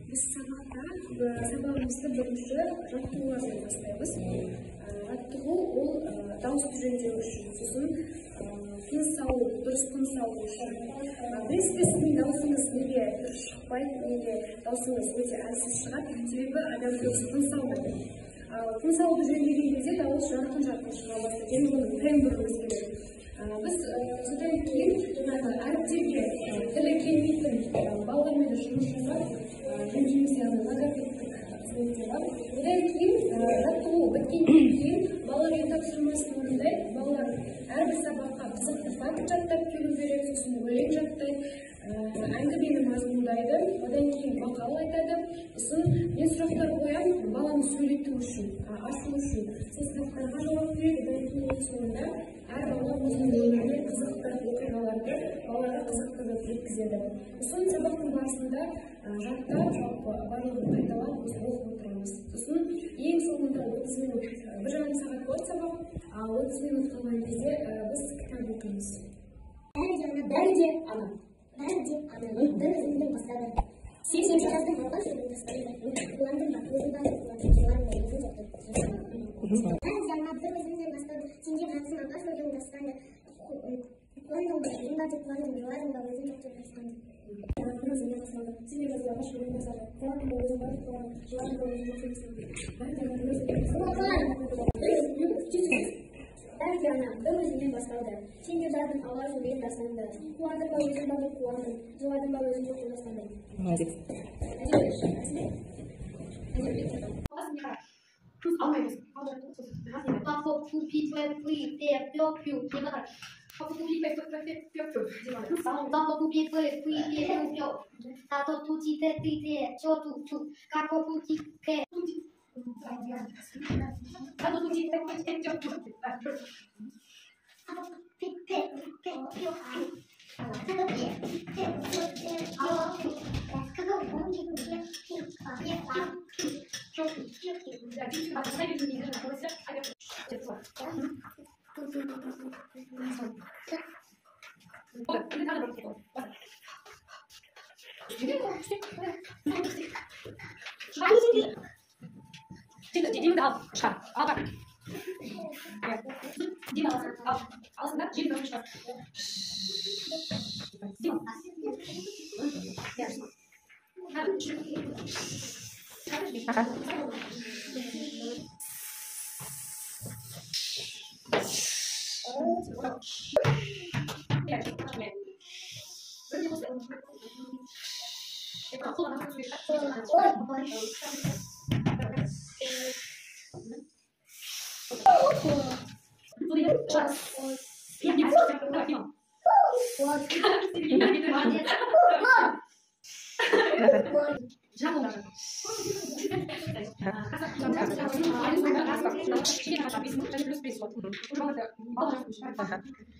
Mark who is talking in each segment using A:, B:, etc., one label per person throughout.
A: Біз сабақта сабағымызды бірінші жаттығулардан бастаймыз. Жаттығу ол дауысты жөндеу үшін, сосын тыныс алу, дұрыс тыныс алу үшін. Білесіз бе, сіздің дауысыңыз неге дұрыс шықпайды, неге дауысыңыз өте әлсіз шығады? Себебі адам дұрыс тыныс алмайды. Ал тыныс алуды жөндеген кезде дауыс жарқын-жарқын шыға бастайды және оның тембрі өзгереді. Біз содан кейін жаңағы әріптерге тілі келмейтін балалармен де жұмыс жасап жөндейміз, яғни логопедтік қызметтер бар. Одан кейін жаттығу біткеннен кейін балалар үй тапсырмасын орындайды. Балалар әрбір сабаққа қызықты факт жаттап келу керек, сосын өлең жаттайды, әңгімені мазмұндайды, одан кейін мақал айтады. Сосын мен сұрақтар қоямын баланы сөйлету үшін, ашу үшін. Сол сұрақтарға жауап береді. Одан кейін ең соңында әр бала өзінің өміріне қызықты оқиғаларды балаларға қызықты қылып жеткізеді. Сосын сабақтың барысында жаттап, жалпы барлығын қайталап біз оқып отырамыз. Сосын ең соңында 30 минут, 1,5 сағат болады сабақ, ал 30 минут қалған кезде біз кітап оқимыз.
B: Бәрі де ана. Бәрі де ана. Бір өзіңнен бастады. Сен жаздың алғаш өлең тастады. Қуандым ба, өзің ба, қуандым, жыладым ба, өзің жоқ деп. Бәрі де ана, бір өзіңнен бастады. Сен деп жатсың алғаш өлең тастады. Қуандым ба, өзің ба деп қуандым, жыладым ба, өзің жоқ деп тастады.
A: Бір өзіңнен басталды. Сен деп жаздың алғаш өлең тастады. Қуандым ба, өзің ба деп қуандым, жыладым ба, өзің жоқ деп тастады. Бәрі де ана, бір өзіңнен басталды.
B: Бәрі де ана, бір өзіңнен басталды. Сен деп жаздың алғаш өлең тастанды. Қуандым ба, өзің ба деп қуандым, жыладым ба, өзің жоқ деп тастады.
C: Молодец.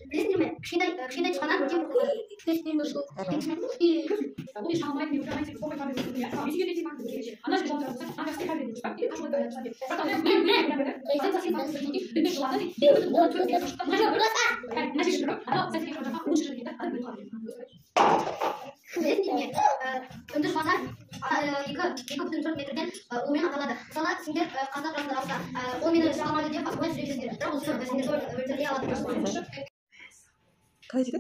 B: Білесіңдер ме, кішкентай тышқаннан үлкен Білесіңдер ме, үндіс базар 2,4 метрден онымен аталады. Мысалы, сендер қазақ жазды алса, ол мені жағалмайды деп асылмай жүре бересіңдер. Бірақ ол сендерді өлтіре алады.
C: Қалай дейді?